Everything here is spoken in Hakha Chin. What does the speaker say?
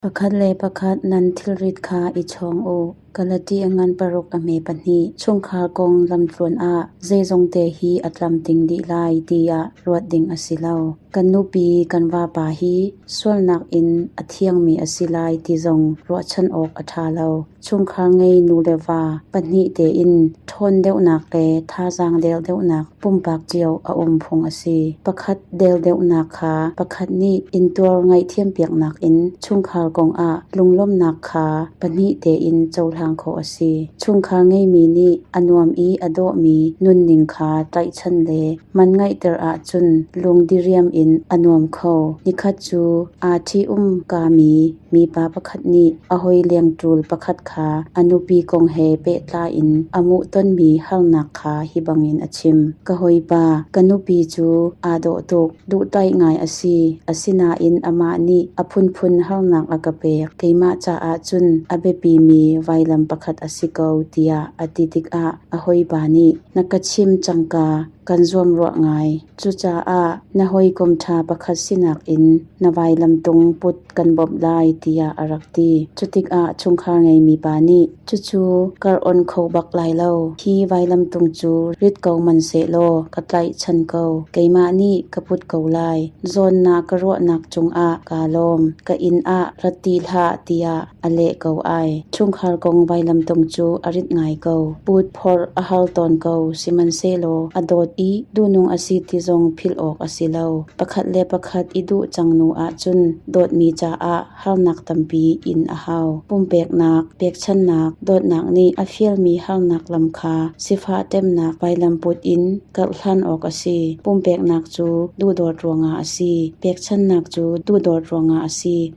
Pakhat le pakhat nan thilrit kha i chawng u. Galati a ngan paruk a hme pahnih. Chungkhar kong lamtluan ah zeizongte hi a tlamtling dih lai tiah ruat ding a si lo. Kan nupi kan vapa hi sualnak in a thiangmi a si lai ti zong ruahchan awk a ṭha lo. Chungkhar ngei nu le va pahnih tein ṭhawn deuhnak le thazaang der deuhnak pumpak cio a um phung a si. Pakhat der deuhnak kha pakhat nih intuar ngaihthiampiaknak in chungkhar kongah lunglawmhnak kha pahnih tein cohlang khawh a si. Chungkhar ngeimi nih a nuam i a dawhmi nunning kha tlaihchan le man ngeihter ahcun lung diriam in a nuam kho. Nikhat cu aa ṭhi-um kami mipa pakhat nih a hawi lengṭul pakhat kha a nupi kong he pehtlai in a hmuhtonmi harnak kha hi bangin a chim. Ka hawipa, ka nupi cu aa dawh tuk, duhtlai ngai a si, asinain amah nih a phunphun harnak a ka pek. Keimah caah cun a biapimi vailam pakhat a si ko, tiah a ti tikah a hawipa nih, Na ka chim cangka kan zuam ruah ngai. Cucaah na hawikom ṭha pakhat sinak in na vailamtung put kan bawmh lai tiah a rak ti. Cutikah chungkhar ngeimi pa nih, Cucu kar on kho bak lai lo. Hi vailamtung cu rit ko hmanhsehlaw ka tlaihchan ko. Keimah nih ka put ko lai. Zawn na ka ruahnak cungah kaa lawm. Ka inn ah rat ti hlah tiah a leh ko ai. Chungkhar kong vailamtung cu a rit ngai ko. Put phorh a har tawn ko, sihmanhsehlaw a dawt i duhnung a si ti zong philh awk a si lo. Pakhat le pakhat i duh cang nu ahcun dawtmi caah harnak tampi in a hau. Pumpeknak, pekchannak, dawtnak nih a fialmi harnak lam kha sifah temnak vailam put in karhlan awk a si. Pumpeknak cu duhdawt ruangah a si. Pekchannak cu duhdawt ruangah a si.